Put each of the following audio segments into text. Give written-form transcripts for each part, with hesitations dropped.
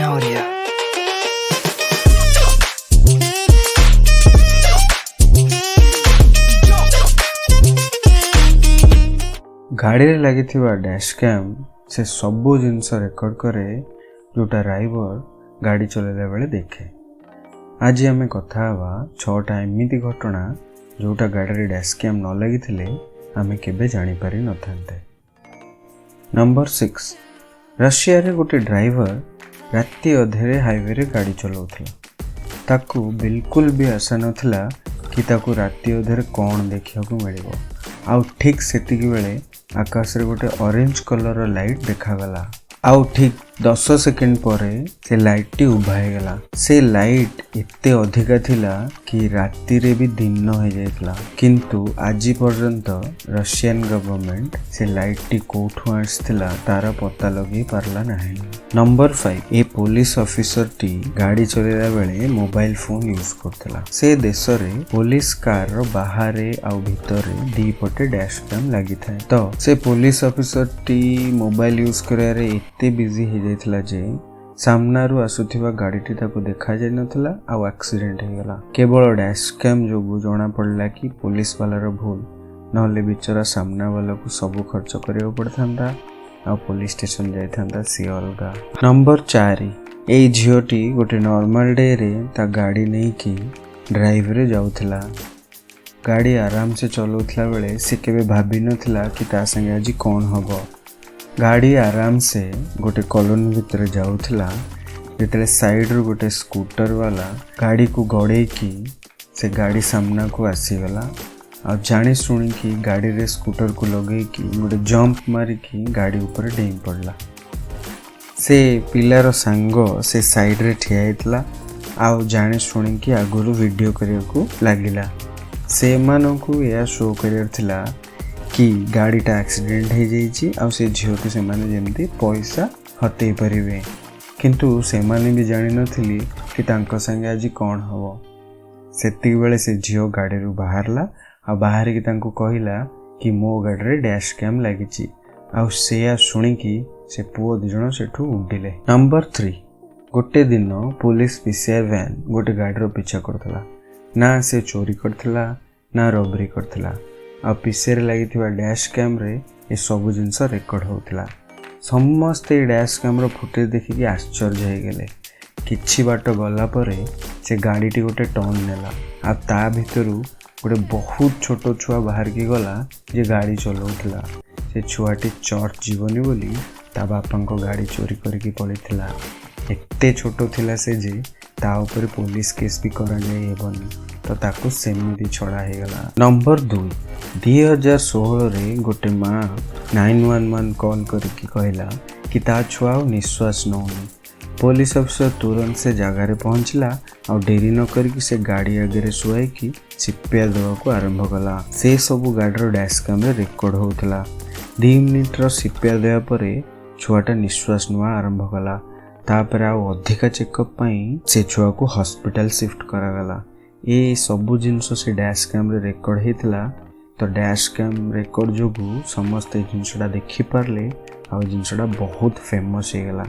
Audio. ଗାଡ଼ିରେ ଲାଗିଥିବା dash cam ସେ ସବୁ ଜିନିଷ ରେକର୍ଡ଼ କରେ, ଯେଉଁଟା ଡ୍ରାଇଭର ଗାଡ଼ି ଚଲାଇଲା ବେଳେ ଦେଖେ। ଆଜି ଆମେ କଥା ହେବା 6ଟା ଏମିତି ଘଟଣା, ଯେଉଁଟା ଗାଡ଼ିରେ ଡ୍ୟାସ୍ କ୍ୟାମ୍ ନ ଲାଗିଥିଲେ ଆମେ କେବେ ଜାଣିପାରିନଥାନ୍ତେ। ନମ୍ବର 6, ରଷିଆରେ ଗୋଟେ ଡ୍ରାଇଭର ରାତି ଅଧରେ ହାଇୱେରେ ଗାଡ଼ି ଚଲାଉଥିଲା। ତାକୁ ବିଲକୁଲ ବି ଆଶା ନଥିଲା କି ତାକୁ ରାତି ଅଧରେ କ'ଣ ଦେଖିବାକୁ ମିଳିବ। ଆଉ ଠିକ୍ ସେତିକି ବେଳେ ଆକାଶରେ ଗୋଟେ ଅରେଞ୍ଜ କଲର୍ର ଲାଇଟ୍ ଦେଖାଗଲା, ଆଉ ଠିକ୍ 10 ସେକେଣ୍ଡ ପରେ ସେ ଲାଇଟ୍ଟି ଉଭା ହେଇଗଲା। ସେ ଲାଇଟ୍ ଏତେ ଅଧିକା ଥିଲା କି ରାତିରେ ବି ଦିନ ହେଇଯାଇଥିଲା। କିନ୍ତୁ ଆଜି ପର୍ଯ୍ୟନ୍ତ ରଷିଆନ ଗଭର୍ଣ୍ଣମେଣ୍ଟ ସେ ଲାଇଟ୍ଟି କୋଉଠୁ ଆସିଥିଲା ତାର ପତା ଲଗେଇ ପାରିଲା ନାହିଁ। ନମ୍ବର 5, ଏ ପୋଲିସ ଅଫିସରଟି ଗାଡ଼ି ଚଲେଇଲା ବେଳେ ମୋବାଇଲ ଫୋନ୍ ୟୁଜ୍ କରୁଥିଲା। ସେ ଦେଶରେ ପୋଲିସ କାରର ବାହାରେ ଆଉ ଭିତରେ ଦି ପଟେ ଡ୍ୟାସ୍ କ୍ୟାମ୍ ଲାଗିଥାଏ। ତ ସେ ପୋଲିସ ଅଫିସରଟି ମୋବାଇଲ ୟୁଜ୍ କରିବାରେ ଏତେ ବିଜି ହେଇଯାଇଥିଲା ଯେ ସାମ୍ନାରୁ ଆସୁଥିବା ଗାଡ଼ିଟି ତାକୁ ଦେଖାଯାଇନଥିଲା ଆଉ ଆକ୍ସିଡେଣ୍ଟ ହେଇଗଲା। କେବଳ ଡ୍ୟାସ୍ କ୍ୟାମ୍ ଯୋଗୁଁ ଜଣାପଡ଼ିଲା କି ପୋଲିସ ବାଲାର ଭୁଲ, ନହେଲେ ବିଚରା ସାମ୍ନା ବାଲାକୁ ସବୁ ଖର୍ଚ୍ଚ କରିବାକୁ ପଡ଼ିଥାନ୍ତା ଆଉ ପୋଲିସ ଷ୍ଟେସନ ଯାଇଥାନ୍ତା ସିଏ ଅଲଗା। ନମ୍ବର 4, ଏଇ ଝିଅଟି ଗୋଟେ ନର୍ମାଲ ଡେରେ ତା ଗାଡ଼ି ନେଇକି ଡ୍ରାଇଭରେ ଯାଉଥିଲା। ଗାଡ଼ି ଆରାମସେ ଚଲାଉଥିଲା ବେଳେ ସେ କେବେ ଭାବିନଥିଲା କି ତା ସାଙ୍ଗେ ଆଜି କ'ଣ ହବ। ଗାଡ଼ି ଆରାମସେ ଗୋଟେ କଲୋନୀ ଭିତରେ ଯାଉଥିଲା, ଯେତେବେଳେ ସାଇଡ଼ରୁ ଗୋଟେ ସ୍କୁଟର ବାଲା ଗାଡ଼ିକୁ ଗଡ଼େଇକି ସେ ଗାଡ଼ି ସାମ୍ନାକୁ ଆସିଗଲା ଆଉ ଜାଣି ଶୁଣିକି ଗାଡ଼ିରେ ସ୍କୁଟରକୁ ଲଗେଇକି ଗୋଟେ ଜମ୍ପ ମାରିକି ଗାଡ଼ି ଉପରେ ଡେଇଁ ପଡ଼ିଲା। ସେ ପିଲାର ସାଙ୍ଗ ସେ ସାଇଡ଼ରେ ଠିଆ ହେଇଥିଲା ଆଉ ଜାଣି ଶୁଣିକି ଆଗରୁ ଭିଡ଼ିଓ କରିବାକୁ ଲାଗିଲା। ସେମାନଙ୍କୁ ଏହା ଶୋ କରିବାର ଥିଲା କି ଗାଡ଼ିଟା ଆକ୍ସିଡେଣ୍ଟ ହେଇଯାଇଛି ଆଉ ସେ ଝିଅକୁ ସେମାନେ ଯେମିତି ପଇସା ହତେଇ ପାରିବେ। କିନ୍ତୁ ସେମାନେ ବି ଜାଣିନଥିଲେ କି ତାଙ୍କ ସାଙ୍ଗେ ଆଜି କ'ଣ ହବ। ସେତିକି ବେଳେ ସେ ଝିଅ ଗାଡ଼ିରୁ ବାହାରିଲା ଆଉ ବାହାରିକି ତାଙ୍କୁ କହିଲା କି ମୋ ଗାଡ଼ିରେ ଡ୍ୟାସ୍ କ୍ୟାମ୍ ଲାଗିଛି, ଆଉ ସେୟା ଶୁଣିକି ସେ ପୁଅ 2 ଜଣ ସେଠୁ ଉଡ଼ିଲେ। ନମ୍ବର 3, ଗୋଟେ ଦିନ ପୋଲିସ ପିସିଆର ଭ୍ୟାନ୍ ଗୋଟେ ଗାଡ଼ିର ପିଛା କରୁଥିଲା। ନା ସେ ଚୋରି କରିଥିଲା ନା ରବରି କରିଥିଲା, ଆଉ ପିସିଆର ଲାଗିଥିବା ଡ୍ୟାସ୍ କ୍ୟାମ୍ରେ ଏସବୁ ଜିନିଷ ରେକର୍ଡ଼ ହେଉଥିଲା। ସମସ୍ତେ ଏ ଡ୍ୟାସ୍ କ୍ୟାମ୍ର ଫୁଟେଜ୍ ଦେଖିକି ଆଶ୍ଚର୍ଯ୍ୟ ହେଇଗଲେ। କିଛି ବାଟ ଗଲା ପରେ ସେ ଗାଡ଼ିଟି ଗୋଟେ ଟର୍ନ ନେଲା ଆଉ ତା ଭିତରୁ ଗୋଟେ ବହୁତ ଛୋଟ ଛୁଆ ବାହାରିକି ଗଲା, ଯେ ଗାଡ଼ି ଚଲାଉଥିଲା। ସେ ଛୁଆଟି ଚର୍ଚ୍ଚ ଯିବନି ବୋଲି ତା ବାପାଙ୍କ ଗାଡ଼ି ଚୋରି କରିକି ପଳେଇଥିଲା। ଏତେ ଛୋଟ ଥିଲା ସେ ଯେ ତା ଉପରେ ପୋଲିସ କେସ୍ ବି କରାଯାଇ ହେବନି, ତ ତାକୁ ସେମିତି ଛଡ଼ା ହେଇଗଲା। ନମ୍ବର 2, 2016ରେ ଗୋଟେ ମା 911 କଲ୍ କରିକି କହିଲା କି ତା ଛୁଆ ଆଉ ନିଶ୍ୱାସ ନେଉନି। ପୋଲିସ ଅଫିସର ତୁରନ୍ତ ସେ ଜାଗାରେ ପହଞ୍ଚିଲା ଆଉ ଡେରି ନ କରିକି ସେ ଗାଡ଼ି ଆଗରେ ଶୁଆଇକି ସିପିଆର ଦେବାକୁ ଆରମ୍ଭ କଲା। ସେ ସବୁ ଗାଡ଼ିର ଡ୍ୟାସ୍ କ୍ୟାମ୍ରେ ରେକର୍ଡ଼ ହେଉଥିଲା। 2 ମିନିଟ୍ର ସିପିଆର ଦେବା ପରେ ଛୁଆଟା ନିଶ୍ୱାସ ନେବା ଆରମ୍ଭ କଲା। ତାପରେ ଆଉ ଅଧିକା ଚେକଅପ୍ ପାଇଁ ସେ ଛୁଆକୁ ହସ୍ପିଟାଲ ସିଫ୍ଟ କରାଗଲା। ଏ ସବୁ ଜିନିଷ ସେ ଡ୍ୟାସ୍ କ୍ୟାମ୍ରେ ରେକର୍ଡ଼ ହେଇଥିଲା। ତ ଡ୍ୟାସ୍ କ୍ୟାମ୍ ରେକର୍ଡ଼ ଯୋଗୁଁ ସମସ୍ତେ ଏ ଜିନିଷଟା ଦେଖିପାରିଲେ ଆଉ ଏ ଜିନିଷଟା ବହୁତ ଫେମସ୍ ହେଇଗଲା।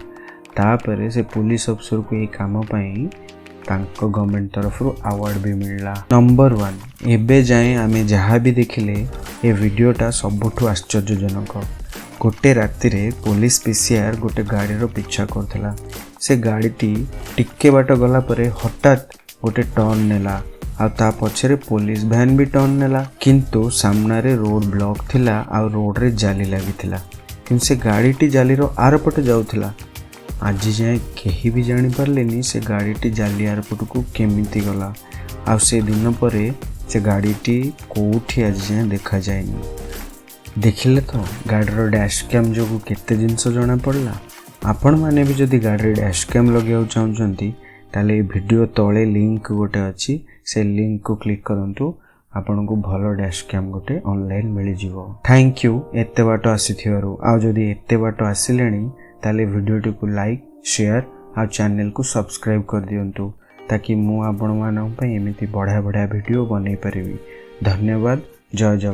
ତାପରେ ସେ ପୋଲିସ ଅଫିସରକୁ ଏଇ କାମ ପାଇଁ ତାଙ୍କ ଗଭର୍ଣ୍ଣମେଣ୍ଟ ତରଫରୁ ଆୱାର୍ଡ଼ ବି ମିଳିଲା। ନମ୍ବର 1, ଏବେ ଯାଏଁ ଆମେ ଯାହା ବି ଦେଖିଲେ ଏ ଭିଡ଼ିଓଟା ସବୁଠୁ ଆଶ୍ଚର୍ଯ୍ୟଜନକ। ଗୋଟେ ରାତିରେ ପୋଲିସ ପିସିଆର ଗୋଟେ ଗାଡ଼ିର ପିଛା କରୁଥିଲା। ସେ ଗାଡ଼ିଟି ଟିକେ ବାଟ ଗଲା ପରେ ହଠାତ୍ ଗୋଟେ ଟର୍ନ ନେଲା ଆଉ ତା ପଛରେ ପୋଲିସ ଭ୍ୟାନ୍ ବି ଟର୍ନ ନେଲା। କିନ୍ତୁ ସାମ୍ନାରେ ରୋଡ଼ ବ୍ଲକ୍ ଥିଲା ଆଉ ରୋଡ଼ରେ ଜାଲି ଲାଗିଥିଲା, କିନ୍ତୁ ସେ ଗାଡ଼ିଟି ଜାଲିର ଆରପଟେ ଯାଉଥିଲା। ଆଜି ଯାଏଁ କେହି ବି ଜାଣିପାରିଲେନି ସେ ଗାଡ଼ିଟି ଜାଲି ଆରପଟକୁ କେମିତି ଗଲା, ଆଉ ସେ ଦିନ ପରେ ସେ ଗାଡ଼ିଟି କୋଉଠି ଆଜି ଯାଏଁ ଦେଖାଯାଇନି। ଦେଖିଲେ ତ ଗାଡ଼ିର ଡ୍ୟାସ୍ କ୍ୟାମ୍ ଯୋଗୁଁ କେତେ ଜିନିଷ ଜଣାପଡ଼ିଲା। ଆପଣମାନେ ବି ଯଦି ଗାଡ଼ିରେ ଡ୍ୟାସ୍ କ୍ୟାମ୍ ଲଗେଇବାକୁ ଚାହୁଁଛନ୍ତି, ତାହେଲେ ଏ ଭିଡ଼ିଓ ତଳେ ଲିଙ୍କ ଗୋଟେ ଅଛି, ସେ ଲିଙ୍କକୁ କ୍ଲିକ୍ କରନ୍ତୁ, ଆପଣଙ୍କୁ ଭଲ ଡ୍ୟାସ୍ କ୍ୟାମ୍ ଗୋଟେ ଅନଲାଇନ୍ ମିଳିଯିବ। Thank you ଏତେ ବାଟ ଆସିଥିବାରୁ। ଆଉ ଯଦି ଏତେ ବାଟ ଆସିଲେଣି, ତାହେଲେ ଭିଡ଼ିଓଟିକୁ ଲାଇକ୍, ସେୟାର ଆଉ ଚ୍ୟାନେଲକୁ ସବସ୍କ୍ରାଇବ୍ କରିଦିଅନ୍ତୁ, ତାକି ମୁଁ ଆପଣମାନଙ୍କ ପାଇଁ ଏମିତି ବଢ଼ିଆ ବଢ଼ିଆ ଭିଡ଼ିଓ ବନେଇ ପାରିବି। ଧନ୍ୟବାଦ। ଜୟ ଜଗନ୍ନାଥ।